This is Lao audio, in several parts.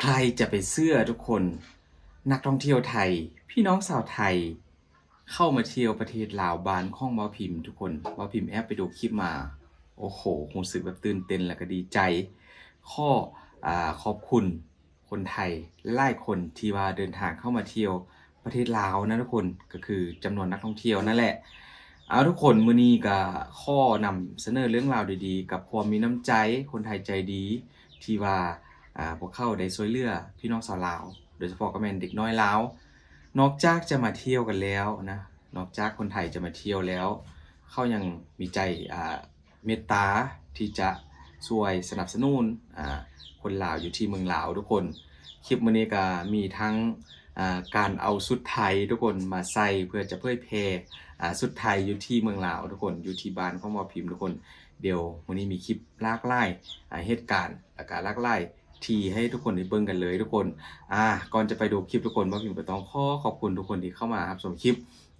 ໃຜຈະໄປເຊື່ອທຸກຄົນ ນັກທ່ອງທ່ຽວໄທ ພີ່ນ້ອງຊາວໄທ ເຂົ້າມາທ່ຽວປະເທດລາວ ບ້ານຂອງບ່າວພິມທຸກຄົນ. ບ່າວພິມແອບໄປດູຄລິບມາ ໂອ້ໂຫ ຮູ້ສຶກແບບຕື່ນເຕັ້ນ ແລ້ວກໍດີໃຈ. ຂໍ ອາ ຂອບຄຸນຄົນໄທຫຼາຍໆຄົນທີ່ວ່າເດີນທາງເຂົ້າມາທ່ຽວປະເທດລາວນະທຸກຄົນ ກໍຄືຈຳນວນນັກທ່ອງທ່ຽວນັ້ນແຫຼະ. ເອົາ ທຸກຄົນ ມື້ນີ້ກໍຂໍນຳສະເໜີເລື່ອງລາວດີໆ ກັບຄວາມມີນ້ຳໃຈ ຄົນໄທໃຈດີ ທີ່ວ່າ ອາ ພວກເຂົາໄດ້ຊ່ວຍເຫຼືອພີ່ນ້ອງຊາວລາວ ໂດຍສະເພາະກໍແມ່ນເດັກນ້ອຍລາວ. ນອກຈາກຈະມາທ່ຽວກັນແລ້ວນະ ນອກຈາກຄົນໄທຈະມາທ່ຽວແລ້ວ ເຂົາຍັງມີໃຈ ອາ ເມດຕາທີ່ຈະຊ່ວຍສະໜັບສະໜູນ ອາ ຄົນລາວຢູ່ທີ່ເມືອງລາວທຸກຄົນ. ຄລິບມື້ນີ້ກໍມີທັງ ອາ ການເອົາຊຸດໄທທຸກຄົນມາໃສ່ ເພື່ອຈະເຜີຍແຜ່ ອາ ຊຸດໄທຢູ່ທີ່ເມືອງລາວທຸກຄົນ ຢູ່ທີ່ບ້ານຂອງບ່າວພິມທຸກຄົນ. ດຽວມື້ນີ້ມີຄລິບຫຼາກຫຼາຍ ອາ ເຫດການ ແລ້ວກໍຫຼາກຫຼາຍທີ່ໃຫ້ທຸກຄົນໄດ້ເບິ່ງກັນເລີຍທຸກຄົນ. ອາ ກ່ອນຈະໄປດູຄລິບທຸກຄົນ ບ່າວພິມກໍຕ້ອງຂໍຂອບຄຸນທຸກຄົນທີ່ເຂົ້າມາຮັບຊົມຄລິບ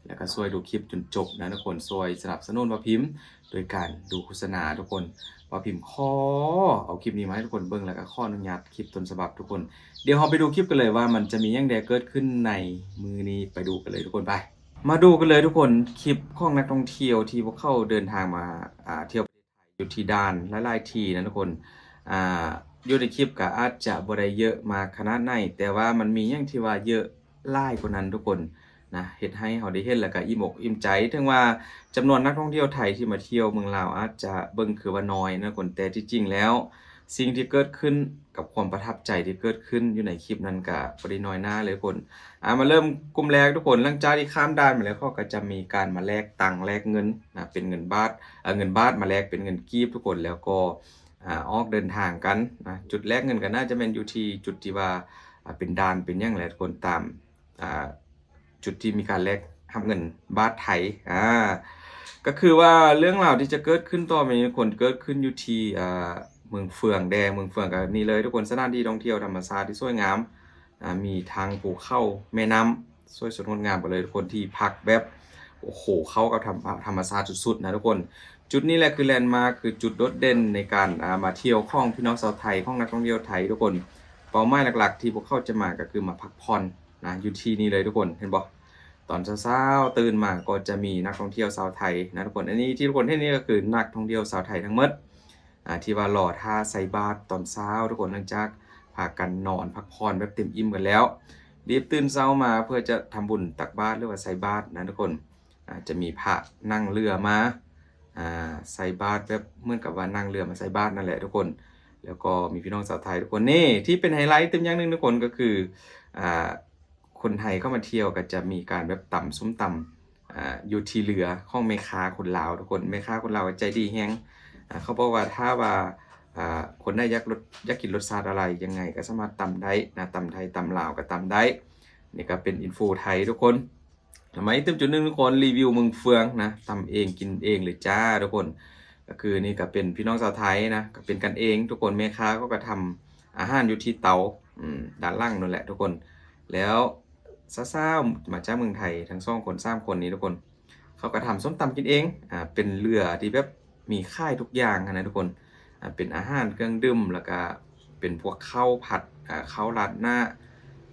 ແລ້ວກໍຊ່ວຍດູຄລິບຈົນຈົບນະທຸກຄົນ ຊ່ວຍສະໜັບສະໜູນບ່າວພິມໂດຍການດູໂຄສະນາທຸກຄົນ. ບ່າວພິມຂໍເອົາຄລິບນີ້ມາໃຫ້ທຸກຄົນເບິ່ງ ແລ້ວກໍຂໍອະນຸຍາດຄລິບຕົ້ນສະບັບທຸກຄົນ. ດຽວເຮົາໄປດູຄລິບກັນເລີຍວ່າມັນຈະມີຫຍັງແດ່ເກີດຂຶ້ນໃນມື້ນີ້ ໄປດູກັນເລີຍທຸກຄົນ ໄປ. ມາດູກັນເລີຍທຸກຄົນ ຄລິບຂອງນັກທ່ອງທ່ຽວທີ່ພວກເຂົາເດີນທາງມາ ອາ ທ່ຽວປະເທດໄທ ຢູ່ທີ່ດ່ານຫຼາຍໆທີ່ນະທຸກຄົນ. ອາ ຢູ່ໃນຄລິບກໍອາດຈະບໍ່ໄດ້ເຍີະມາຂະໜາດໃດ ແຕ່ວ່າມັນມີຫຍັງທີ່ວ່າເຍີະຫຼາຍກວ່ານັ້ນທຸກຄົນນະ ເຮັດໃຫ້ເຮົາໄດ້ເຫັນ ແລ້ວກໍອີ່ມອົກອີ່ມໃຈ. ເຖິງວ່າຈຳນວນນັກທ່ອງທ່ຽວໄທທີ່ມາທ່ຽວເມືອງລາວອາດຈະເບິ່ງຄືວ່ານ້ອຍນະທຸກຄົນ ແຕ່ທີ່ຈິງແລ້ວ ສິ່ງທີ່ເກີດຂຶ້ນກັບຄວາມປະທັບໃຈທີ່ເກີດຂຶ້ນຢູ່ໃນຄລິບນັ້ນກະບໍ່ໄດ້ນ້ອຍໜ້າເລີຍທຸກຄົນ. ອາ ມາເລີ່ມກຸ່ມແລກທຸກຄົນ. ຫຼັງຈາກທີ່ຂ້າມດ່ານມາແລ້ວ ເຂົາກໍຈະມີການມາແລກຕັງແລກເງິນນະ ເປັນເງິນບາດ ເອົາເງິນບາດມາແລກເປັນເງິນກີບທຸກຄົນ ແລ້ວກໍ ອາ ອອກເດີນທາງກັນນະ. ຈຸດແລກເງິນກໍໜ້າຈະແມ່ນຢູ່ທີ່ຈຸດທີ່ວ່າ ອາ ເປັນດ່ານເປັນຫຍັງແຫຼະທຸກຄົນ ຕາມ ອາ ຈຸດທີ່ມີການແລກຮັບເງິນບາດໄທ. ອາ ກໍຄືວ່າເລື່ອງລາວທີ່ຈະເກີດຂຶ້ນຕໍ່ໄປນີ້ ຄົນເກີດຂຶ້ນຢູ່ທີ່ ອາ ເມືອງເຟືອງແດ່. ເມືອງເຟືອງກໍນີ້ເລີຍທຸກຄົນ ສະຖານທີ່ທ່ອງທ່ຽວທຳມະຊາດທີ່ສວຍງາມ ອາ ມີທັງພູເຂົາ ແມ່ນ້ຳ ສວຍສົດງົດງາມກັນເລີຍທຸກຄົນ ທີ່ພັກແບບ ໂອ້ໂຫ ເຂົ້າກັບທຳ ທຳມະຊາດສຸດໆນະທຸກຄົນ. ຈຸດນີ້ແຫຼະຄືແລນມາກ ຄືຈຸດໂດດເດັ່ນໃນການ ອາ ມາທ່ຽວຂອງພີ່ນ້ອງຊາວໄທ ຂອງນັກທ່ອງທ່ຽວໄທທຸກຄົນ. ເປົ້າໝາຍຫຼັກໆທີ່ພວກເຂົາຈະມາກໍຄືມາພັກຜ່ອນ ນະ ຢູ່ທີ່ນີ້ເລີຍທຸກຄົນ ເຫັນບໍ່? ຕອນເຊົ້າໆຕື່ນມາກໍຈະມີນັກທ່ອງທ່ຽວຊາວໄທນະທຸກຄົນ. ອັນນີ້ທີ່ທຸກຄົນເຫັນນີ້ກໍຄືນັກທ່ອງທ່ຽວຊາວໄທທັງໝົດ ອາ ທີ່ວ່າລໍຖ້າໃສ່ບາດຕອນເຊົ້າທຸກຄົນ. ຫຼັງຈາກພາກັນນອນພັກຜ່ອນແບບເຕັມອີ່ມກັນແລ້ວ ຣີບຕື່ນເຊົ້າມາເພື່ອຈະທຳບຸນຕັກບາດ ຫຼືວ່າໃສ່ບາດນະທຸກຄົນ. ອາ ຈະມີພະນັ່ງເຮືອມາ ອາ ໃສ່ບາດ ແບບເໝືອນກັບວ່ານັ່ງເຮືອມາໃສ່ບາດນັ້ນແຫຼະທຸກຄົນ. ແລ້ວກໍມີພີ່ນ້ອງຊາວໄທທຸກຄົນ ນີ້ທີ່ເປັນໄຮໄລເຕັມຢ່າງໜຶ່ງທຸກຄົນ ກໍຄື ອາ ຄົນໄທເຂົ້າມາທ່ຽວກໍຈະມີການແບບຕຳສົ້ມຕຳ ອາ ຢູ່ທີ່ເຮືອຂອງແມ່ຄ້າຄົນລາວທຸກຄົນ. ແມ່ຄ້າຄົນລາວໃຈດີແຮງ ອາ ເຂົາບອກວ່າຖ້າວ່າ ອາ ຄົນໃດຢາກລົດ ຢາກກິນລົດຊາດອະໄລຍັງໄງກໍສາມາດຕຳໄດ້ນະ ຕຳໄທຕຳລາວກໍຕຳໄດ້. ນີ້ກໍເປັນອິນຟູໄທທຸກຄົນ. ມາອີກຕື່ມຈຸດໜຶ່ງທຸກຄົນ ຣີວິວເມືອງເຟືອງນະ ຕຳເອງກິນເອງເລີຍຈ້າທຸກຄົນ. ກໍຄືນີ້ກໍເປັນພີ່ນ້ອງຊາວໄທນະ ກໍເປັນກັນເອງທຸກຄົນ. ແມ່ຄ້າເຂົາກໍທຳອາຫານຢູ່ທີ່ເຕົາ ອືມ ດ້ານຫຼັງນັ້ນແຫຼະທຸກຄົນ. ແລ້ວສາວໆມາຈາກເມືອງໄທທັງສອງຄົນສາມຄົນນີ້ທຸກຄົນ ເຂົາກໍທຳສົ້ມຕຳກິນເອງ ອາ ເປັນເຮືອທີ່ແບບມີຂາຍທຸກຢ່າງຫັ້ນນະທຸກຄົນ. ອາ ເປັນອາຫານເຄື່ອງດື່ມ ແລ້ວກະເປັນພວກເຂົ້າຜັດ ອາ ເຂົ້າລາດໜ້າ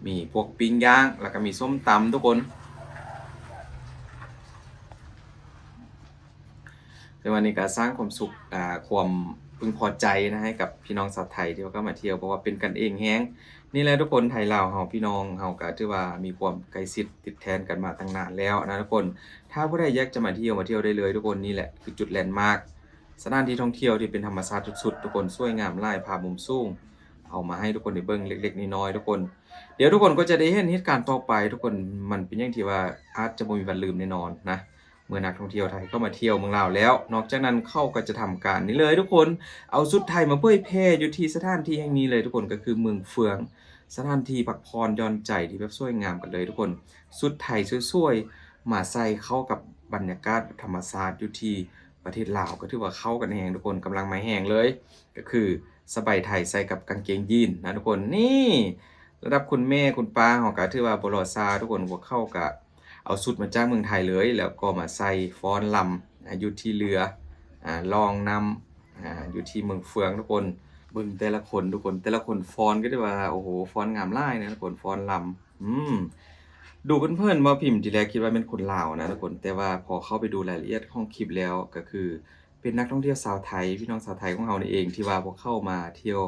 ມີພວກປີ້ງຍ່າງ ແລ້ວກະມີສົ້ມຕຳທຸກຄົນ. ແຕ່ວ່ານີ້ກໍສ້າງຄວາມສຸກ ອາ ຄວາມເພິ່ງພໍໃຈນະ ໃຫ້ກັບພີ່ນ້ອງຊາວໄທທີ່ວ່າເຂົ້າມາທ່ຽວ ເພາະວ່າເປັນກັນເອງແຮງ. ນີ້ແຫຼະທຸກຄົນ ໄທລາວເຮົາ ພີ່ນ້ອງເຮົາກໍຖືວ່າມີຄວາມໃກ້ຊິດຕິດແທນກັນມາຕັ້ງນານແລ້ວນະທຸກຄົນ. ຖ້າຜູ້ໃດຢາກຈະມາທ່ຽວ ມາທ່ຽວໄດ້ເລີຍທຸກຄົນ. ນີ້ແຫຼະຄືຈຸດແລນມາກ ສະຖານທີ່ທ່ອງທ່ຽວທີ່ເປັນທຳມະຊາດສຸດໆ ທຸກຄົນ ສວຍງາມຫຼາຍ ພາບມຸມສູງ ເອົາມາໃຫ້ທຸກຄົນໄດ້ເບິ່ງເລັກໆນ້ອຍໆທຸກຄົນ. ດຽວທຸກຄົນກໍຈະໄດ້ເຫັນເຫດການຕໍ່ໄປທຸກຄົນ. ມັນເປັນຫຍັງທີ່ວ່າອາດຈະບໍ່ມີວັນລືມແນ່ນອນນະ ເມື່ອນັກທ່ອງທ່ຽວໄທເຂົ້າມາທ່ຽວເມືອງລາວແລ້ວ. ນອກຈາກນັ້ນເຂົາກໍຈະທຳການນີ້ເລີຍທຸກຄົນ ເອົາຊຸດໄທມາເຜີຍແຜ່ຢູ່ທີ່ສະຖານທີ່ແຫ່ງນີ້ເລີຍທຸກຄົນ ກໍຄືເມືອງເຟືອງ. ສະຖານທີ່ພັກຜ່ອນຢ່ອນໃຈທີ່ແບບສວຍງາມກັນເລີຍທຸກຄົນ. ຊຸດໄທສວຍໆ ມາໃສ່ເຂົ້າກັບບັນຍາກາດທຳມະຊາດຢູ່ທີ່ປະເທດລາວ ກໍຖືວ່າເຂົ້າກັນແຮງທຸກຄົນ. ກຳລັງມາແຮງເລີຍ ກໍຄືສະບາຍໄທໃສ່ກັບກາງເກງຢີນນະທຸກຄົນ. ນີ້ລະດັບຄຸນແມ່ຄຸນປ້າເຮົາກໍຖືວ່າບໍ່ລໍຊ້າທຸກຄົນ. ພວກເຂົາກໍເອົາຊຸດມາຈາກເມືອງໄທເລີຍ ແລ້ວກໍມາໃສ່ຟ້ອນລຳ ອາ ຢູ່ທີ່ເຮືອ ອາ ລ່ອງນ້ຳ ອາ ຢູ່ທີ່ເມືອງເຟືອງທຸກຄົນ. ເບິ່ງແຕ່ລະຄົນທຸກຄົນ ແຕ່ລະຄົນຟ້ອນກໍຖືວ່າ ໂອ້ໂຫ ຟ້ອນງາມຫຼາຍນະທຸກຄົນ ຟ້ອນລຳ ອືມ ດູເຜິນໆ ເວົ້າພິມທີແລກຄິດວ່າແມ່ນຄົນລາວນະທຸກຄົນ ແຕ່ວ່າພໍເຂົ້າໄປດູລາຍລະອຽດຂອງຄລິບແລ້ວ ກໍຄືເປັນນັກທ່ອງທ່ຽວຊາວໄທ ພີ່ນ້ອງຊາວໄທຂອງເຮົານີ້ເອງ ທີ່ວ່າພວກເຂົາມາທ່ຽວ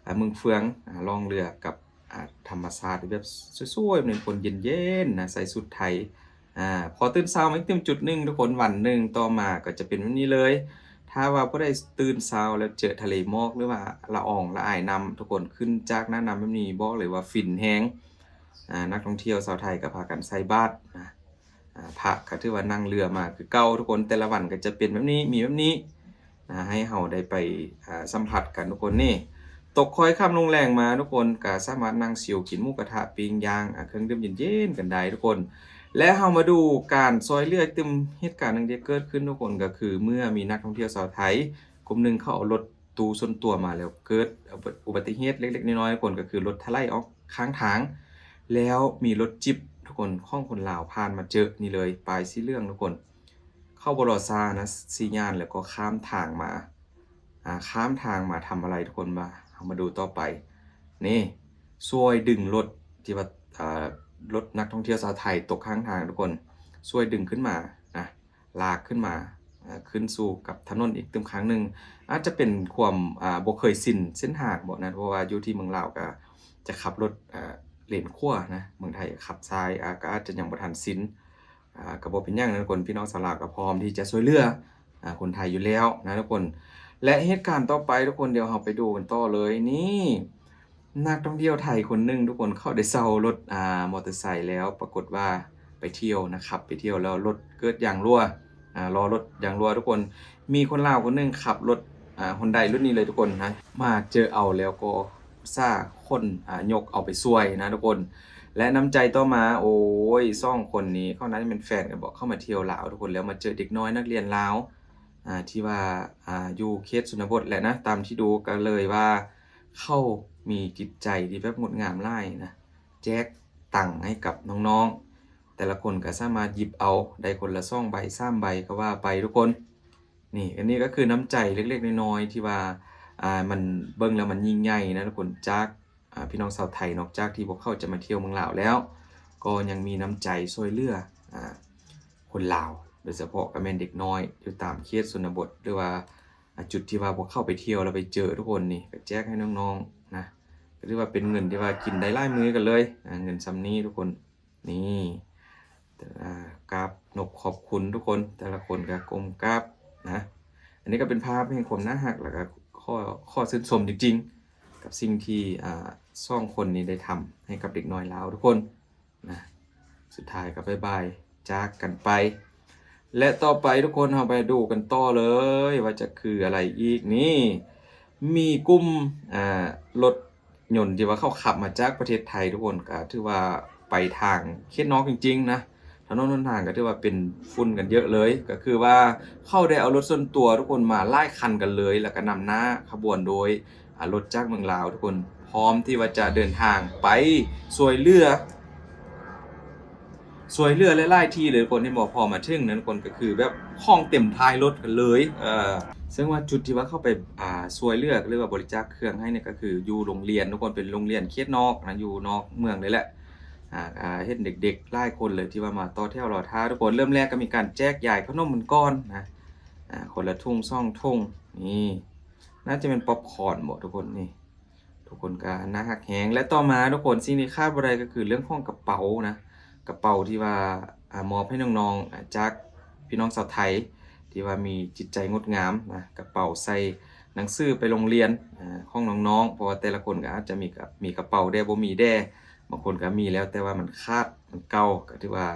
ອາ ເມືອງເຟືອງ ອາ ລ່ອງເຮືອກັບ ອາ ທຳມະຊາດແບບສວຍໆ ເປັນຄົນເຢັນໆ ນະ ໃສ່ຊຸດໄທ ອາ ພໍຕື່ນເຊົ້າມາອີກຕື່ມຈຸດໜຶ່ງທຸກຄົນ ວັນໜຶ່ງຕໍ່ມາກໍຈະເປັນແບບນີ້ເລີຍ. ຖ້າວ່າຜູ້ໃດຕື່ນເຊົ້າແລ້ວເຈີທະເລໝອກ ຫຼືວ່າລະອອງລະອາຍນ້ຳ ທຸກຄົນ ຂຶ້ນຈາກໜ້ານ້ຳແບບນີ້ ບອກເລີຍວ່າຟິນແຮງ. ອາ ນັກທ່ອງທ່ຽວຊາວໄທກໍພາກັນໃສ່ບາດນະ ອາ ພະກໍຖືວ່ານັ່ງເຮືອມາຄືເກົ່າທຸກຄົນ ແຕ່ລະວັນກໍຈະເປັນແບບນີ້ ມີແບບນີ້ນະ ໃຫ້ເຮົາໄດ້ໄປ ອາ ສຳຜັດກັນທຸກຄົນ. ນີ້ ຕົກຄ່ອຍຄ່ຳລົງແລງມາທຸກຄົນ ກໍສາມາດນັ່ງຊິວກິນໝູກະທະ ປີ້ງຍ່າງ ອາ ເຄື່ອງດື່ມເຢັນໆ ກັນໄດ້ທຸກຄົນ. ແລະ ເຮົາມາດູການຊ່ວຍເຫຼືອຕື່ມ ເຫດການໜຶ່ງທີ່ເກີດຂຶ້ນທຸກຄົນ ກໍຄືເມື່ອມີນັກທ່ອງທ່ຽວຊາວໄທກຸ່ມໜຶ່ງ ເຂົາເອົາລົດຕູ້ສ່ວນຕົວມາແລ້ວເກີດອຸບັດຕິເຫດເລັກໆນ້ອຍໆທຸກຄົນ ກໍຄືລົດຖະໄຫຼອອກຂ້າງທາງ ແລ້ວມີລົດຈິບທຸກຄົນ ຂອງຄົນລາວຜ່ານມາເຈີ ນີ້ເລີຍ ປ້າຍສີເຫຼືອງທຸກຄົນ ເຂົາບໍ່ລໍຊ້ານະ ຊີ້ຍານແລ້ວກໍຂ້າມທາງມາ ອາ ຂ້າມທາງມາທຳອະໄລທຸກຄົນ ມາ ເຮົາມາດູຕໍ່ໄປ ນີ້ ຊ່ວຍດຶງລົດທີ່ວ່າ ອາ ລົດນັກທ່ອງທ່ຽວຊາວໄທຕົກຂ້າງທາງທຸກຄົນ ຊ່ວຍດຶງຂຶ້ນມານະ ລາກຂຶ້ນມາ ອາ ຂຶ້ນສູ່ກັບຖະໜົນອີກຕື່ມຄັ້ງໜຶ່ງ ອາດຈະເປັນຄວາມ ອາ ບໍ່ເຄີຍຊິນເສັ້ນທາງບໍນະ ເພາະວ່າຢູ່ທີ່ເມືອງລາວກໍຈະຂັບລົດ ອາ ເລນຂວານະ ເມືອງໄທຂັບຊ້າຍ ອາ ກໍອາດຈະຍັງບໍ່ທັນຊິນ ອາ ກໍບໍ່ເປັນຫຍັງນະທຸກຄົນ ພີ່ນ້ອງຊາວລາວກໍພ້ອມທີ່ຈະຊ່ວຍເຫຼືອ ອາ ຄົນໄທຢູ່ແລ້ວນະທຸກຄົນ. ແລະ ເຫດການຕໍ່ໄປທຸກຄົນ ດຽວເຮົາໄປດູກັນຕໍ່ເລີຍ ນີ້ ນັກທ່ອງທ່ຽວໄທຄົນໜຶ່ງທຸກຄົນ ເຂົາໄດ້ເຊົ່າລົດ ອາ ມໍເຕີໄຊແລ້ວ ປາກົດວ່າໄປທ່ຽວນະ ຂັບໄປທ່ຽວແລ້ວລົດເກີດຢາງຮົ່ວ ອາ ລໍ້ລົດຢາງຮົ່ວທຸກຄົນ. ມີຄົນລາວຄົນໜຶ່ງຂັບລົດ ອາ ຮອນໄດ ລຸ້ນນີ້ເລີຍທຸກຄົນນະ ມາເຈີເອົາແລ້ວກໍອຸດສ່າຂົນ ອາ ຍົກເອົາໄປຊ່ວຍນະທຸກຄົນ. ແລະ ນ້ຳໃຈຕໍ່ມາ ໂອ້ຍ ສອງຄົນນີ້ ເຂົາໜ້າຈະແມ່ນແຟນກັນບໍ ເຂົາມາທ່ຽວລາວທຸກຄົນ ແລ້ວມາເຈີເດັກນ້ອຍນັກຮຽນລາວ ອາ ທີ່ວ່າ ອາ ຢູ່ເຂດຊົນນະບົດແຫຼະນະ ຕາມທີ່ດູກໍເລີຍວ່າ ເຂົາມີຈິດໃຈທີ່ແບບງົດງາມຫຼາຍນະ ແຈກຕັງໃຫ້ກັບນ້ອງໆ ແຕ່ລະຄົນກໍສາມາດຫຍິບເອົາໄດ້ຄົນລະສອງໃບ ສາມໃບ ກໍວ່າໄປທຸກຄົນ. ນີ້ ອັນນີ້ກໍຄືນ້ຳໃຈເລັກໆນ້ອຍໆ ທີ່ວ່າ ອາ ມັນເບິ່ງແລ້ວມັນຍິ່ງໃຫຍ່ນະທຸກຄົນ ຈາກ ອາ ພີ່ນ້ອງຊາວໄທ ນອກຈາກທີ່ພວກເຂົາຈະມາທ່ຽວເມືອງລາວແລ້ວ ກໍຍັງມີນ້ຳໃຈຊ່ວຍເຫຼືອ ອາ ຄົນລາວ ໂດຍສະເພາະກໍແມ່ນເດັກນ້ອຍຢູ່ຕາມເຂດຊົນນະບົດ ຫຼືວ່າ ອາ ຈຸດທີ່ວ່າພວກເຂົາໄປທ່ຽວແລ້ວໄປເຈີທຸກຄົນ ນີ້ກໍແຈກໃຫ້ນ້ອງໆນະ ກໍຖືວ່າເປັນເງິນທີ່ວ່າກິນໄດ້ຫຼາຍມື້ກັນເລີຍ ອາ ເງິນຊ່ຳນີ້ທຸກຄົນ. ນີ້ ອາ ກາບນົບຂອບຄຸນທຸກຄົນ ແຕ່ລະຄົນກໍກົ້ມກາບນະ. ອັນນີ້ກໍເປັນພາບແຫ່ງຄວາມໜ້າຮັກ ແລ້ວກໍ ຂໍ ຂໍຊື່ນຊົມຈິງໆ ກັບສິ່ງທີ່ ອາ ສອງຄົນນີ້ໄດ້ທຳໃຫ້ກັບເດັກນ້ອຍລາວທຸກຄົນນະ. ສຸດທ້າຍກໍບາຍບາຍ ຈາກກັນໄປ ແລະ ຕໍ່ໄປທຸກຄົນ ເຮົາໄປດູກັນຕໍ່ເລີຍວ່າຈະຄືອະໄລອີກ. ນີ້ ມີກຸ່ມ ອາ ລົດ ຍົນທີ່ວ່າເຂົາຂັບມາຈາກປະເທດໄທທຸກຄົນ ກໍຖືວ່າໄປທາງເຂດນອກຈິງໆນະ ຖະໜົນຫົນທາງກໍຖືວ່າເປັນຝຸ່ນກັນເຍອະເລີຍ ກໍຄືວ່າເຂົາໄດ້ເອົາລົດສ່ວນຕົວທຸກຄົນມາຫຼາຍຄັນກັນເລີຍ ແລ້ວກໍນຳໜ້າຂະບວນໂດຍ ອາ ລົດຈາກເມືອງລາວທຸກຄົນ ພ້ອມທີ່ວ່າຈະເດີນທາງໄປຊ່ວຍເຫຼືອ ຊ່ວຍເຫຼືອຫຼາຍໆທີ່ເລີຍທຸກຄົນ ເຫັນບໍ່ ພໍມາເຖິງນັ້ນທຸກຄົນ ກໍຄືແບບຂອງເຕັມທ້າຍລົດກັນເລີຍ ເຊິ່ງວ່າຈຸດທີ່ວ່າເຂົາໄປ ອາ ຊ່ວຍເຫຼືອ ຫຼືວ່າບໍລິຈາກເຄື່ອງໃຫ້ນີ້ ກໍຄືຢູ່ໂຮງຮຽນທຸກຄົນ ເປັນໂຮງຮຽນເຂດນອກນະ ຢູ່ນອກເມືອງເລີຍແຫຼະ ອາ ເຫັນເດັກໆຫຼາຍຄົນເລີຍທີ່ວ່າມາຕໍ່ແຖວລໍຖ້າທຸກຄົນ. ເລີ່ມແລກກໍມີການແຈກຢາຍຂະໜົມກັນກ່ອນນະ ອາ ຄົນລະຖົງສອງຖົງ ນີ້ ໜ້າຈະແມ່ນປັອບຄອນບໍທຸກຄົນ ນີ້ ທຸກຄົນກໍໜ້າຮັກແຮງ ແລະ ຕໍ່ມາທຸກຄົນ ສິ່ງທີ່ຂາດບໍ່ໄດ້ກໍຄືເລື່ອງຂອງກະເປົານະ ກະເປົາທີ່ວ່າ ອາ ມອບໃຫ້ນ້ອງໆ ອາ ຈາກພີ່ນ້ອງຊາວໄທ ທີ່ວ່າມີຈິດໃຈງົດງາມນະ ກະເປົາໃສ່ໜັງສືໄປໂຮງຮຽນ ອາ ຂອງນ້ອງໆ ເພາະວ່າແຕ່ລະຄົນກໍອາດຈະມີ ມີກະເປົາແດ່ ບໍ່ມີແດ່ ບາງຄົນກໍມີແລ້ວ ແຕ່ວ່າມັນຂາດ ມັນເກົ່າ ກໍຖືວ່າ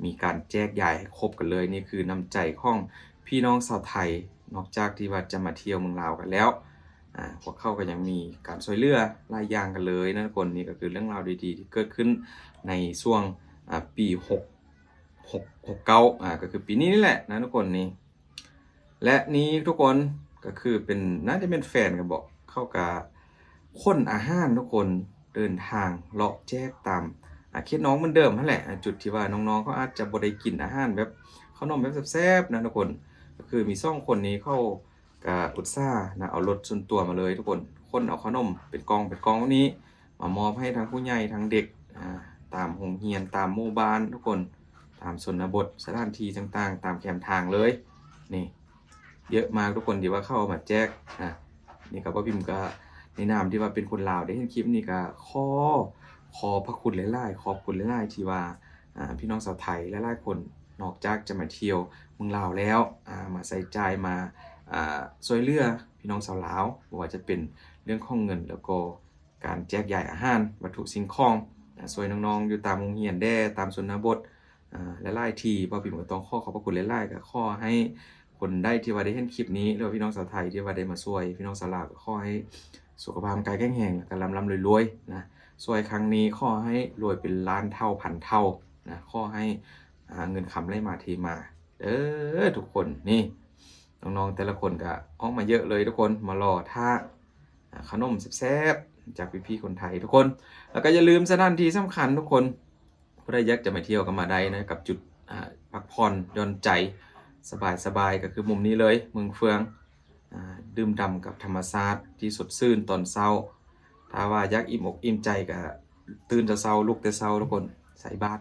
ມີການແຈກຢາຍໃຫ້ຄົບກັນເລີຍ. ນີ້ຄືນ້ຳໃຈຂອງພີ່ນ້ອງຊາວໄທ ນອກຈາກທີ່ວ່າຈະມາທ່ຽວເມືອງລາວກັນແລ້ວ ອາ ພວກເຂົາກໍຍັງມີການຊ່ວຍເຫຼືອຫຼາຍຢ່າງກັນເລີຍນະທຸກຄົນ. ນີ້ກໍຄືເລື່ອງລາວດີໆທີ່ເກີດຂຶ້ນໃນຊ່ວງ ອາ ປີ ຫົກ ຫົກ ຫົກເກົ້າ ອາ ກໍຄືປີນີ້ນີ້ແຫຼະນະທຸກຄົນນີ້. ແລະ ນີ້ທຸກຄົນ ກໍຄືເປັນ ໜ້າຈະແມ່ນແຟນກັນບໍ ເຂົາກໍຂົນອາຫານທຸກຄົນ ເດີນທາງເລາະແຈກຕາມ ອາ ເຂດນອກເໝືອນເດີມຫັ້ນແຫຼະ ອາ ຈຸດທີ່ວ່ານ້ອງໆເຂົາອາດຈະບໍ່ໄດ້ກິນອາຫານແບບ ເຂົ້າໜົມແບບແຊບໆນະທຸກຄົນ. ກໍຄືມີສອງຄົນນີ້ເຂົາ ກະອຸດສານະ ເອົາລົດສ່ວນຕົວມາເລີຍທຸກຄົນ ຂົນເອົາຂະໜົມເປັນກ່ອງເປັນກ່ອງນີ້ ມາມອບໃຫ້ທັງຜູ້ໃຫຍ່ທັງເດັກ ອາ ຕາມໂຮງຮຽນ ຕາມໝູ່ບ້ານທຸກຄົນ ຕາມຊົນນະບົດ ສະຖານທີ່ຕ່າງໆ ຕາມແຄມທາງເລີຍ. ນີ້ ເຍອະມາກທຸກຄົນທີ່ວ່າເຂົາເອົາມາແຈກນະ. ນີ້ກໍ ບ່າວພິມກໍໃນນາມທີ່ວ່າເປັນຄົນລາວໄດ້ເຫັນຄລິບນີ້ກໍຂໍ ຂໍພະຄຸນຫຼາຍໆ ຂອບຄຸນຫຼາຍໆ ທີ່ວ່າ ອາ ພີ່ນ້ອງຊາວໄທຫຼາຍໆຄົນ ນອກຈາກຈະມາທ່ຽວເມືອງລາວແລ້ວ ອາ ມາໃຊ້ຈ່າຍ ມາ ອາ ຊ່ວຍເຫຼືອພີ່ນ້ອງຊາວລາວ ບໍ່ວ່າຈະເປັນເລື່ອງຂອງເງິນ ແລ້ວກໍການແຈກຢາຍອາຫານ ວັດຖຸສິ່ງຂອງ ອາ ຊ່ວຍນ້ອງໆຢູ່ຕາມໂຮງຮຽນແດ່ ຕາມຊົນນະບົດ ອາ ຫຼາຍໆທີ່. ບ່າວພິມກໍຕ້ອງຂໍຂອບພະຄຸນຫຼາຍໆ ກໍຂໍໃຫ້ຄົນໃດທີ່ວ່າໄດ້ເຫັນຄລິບນີ້ ຫຼືວ່າພີ່ນ້ອງຊາວໄທທີ່ວ່າໄດ້ມາຊ່ວຍ ພີ່ນ້ອງຊາວລາວ ກໍຂໍໃຫ້ສຸຂະພາບກາຍແຂງແຮງ ແລ້ວກໍລ່ຳໆລວຍໆນະ. ຊ່ວຍຄັ້ງນີ້ຂໍໃຫ້ລວຍເປັນລ້ານເທົ່າພັນເທົ່ານະ ຂໍໃຫ້ ອາ ເງິນຄຳໄຫຼມາເທມາເດີທຸກຄົນ. ນີ້ ນ້ອງໆແຕ່ລະຄົນກໍອອກມາເຍອະເລີຍທຸກຄົນ ມາລໍຖ້າ ອາ ຂະໜົມແຊບໆຈາກພີ່ໆຄົນໄທທຸກຄົນ. ແລ້ວກໍຢ່າລືມສະຖານທີ່ສຳຄັນທຸກຄົນ ຜູ້ໃດຢາກຈະມາທ່ຽວກໍມາໄດ້ນະ ກັບຈຸດ ອາ ພັກຜ່ອນຢ່ອນໃຈສະບາຍໆ ກໍຄືມຸມນີ້ເລີຍ ເມືອງເຟືອງ ອາ ດື່ມດ່ຳກັບທຳມະຊາດທີ່ສົດຊື່ນຕອນເຊົ້າ. ຖ້າວ່າຢາກອີ່ມອົກອີ່ມໃຈກໍຕື່ນແຕ່ເຊົ້າ ລຸກແຕ່ເຊົ້າທຸກຄົນ ໃສ່ບາດ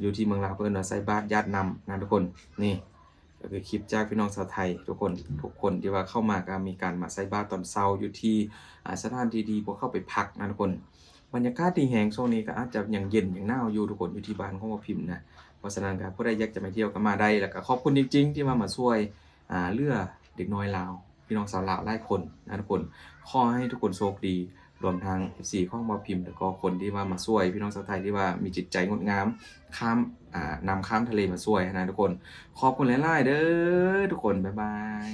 ຢູ່ທີ່ເມືອງລາວເພິ່ນວ່າໃສ່ບາດຢາດນ້ຳນະທຸກຄົນ. ນີ້ກໍຄືຄລິບຈາກພີ່ນ້ອງຊາວໄທທຸກຄົນ ທຸກຄົນທີ່ວ່າເຂົ້າມາກໍມີການມາໃສ່ບາດຕອນເຊົ້າຢູ່ທີ່ ອາ ສະຖານທີ່ທີ່ພວກເຂົາໄປພັກນະທຸກຄົນ. ບັນຍາກາດທີ່ແຮງຊ່ວງນີ້ກໍອາດຈະຍັງເຢັນຍັງໜາວຢູ່ທຸກຄົນ ຢູ່ທີ່ບ້ານຂອງບ່າວພິມນະ. ເພາະສະນັ້ນກໍຜູ້ໃດຢາກຈະມາທ່ຽວກໍມາໄດ້ ແລ້ວກໍຂອບຄຸນຈິງໆທີ່ວ່າມາຊ່ວຍ ອາ ເຫຼືອເດັກນ້ອຍລາວ ພີ່ນ້ອງຊາວລາວຫຼາຍຄົນນະທຸກຄົນ. ຂໍໃຫ້ທຸກຄົນໂຊກດີ ລວມທັງເອັຟຊີຂອງບ່າວພິມ ແລ້ວກໍຄົນທີ່ວ່າມາຊ່ວຍ ພີ່ນ້ອງຊາວໄທທີ່ວ່າມີຈິດໃຈງົດງາມ ຂ້າມ ອາ ນ້ຳຂ້າມທະເລມາຊ່ວຍນະທຸກຄົນ. ຂອບຄຸນຫຼາຍໆເດີທຸກຄົນ ບາຍບາຍ.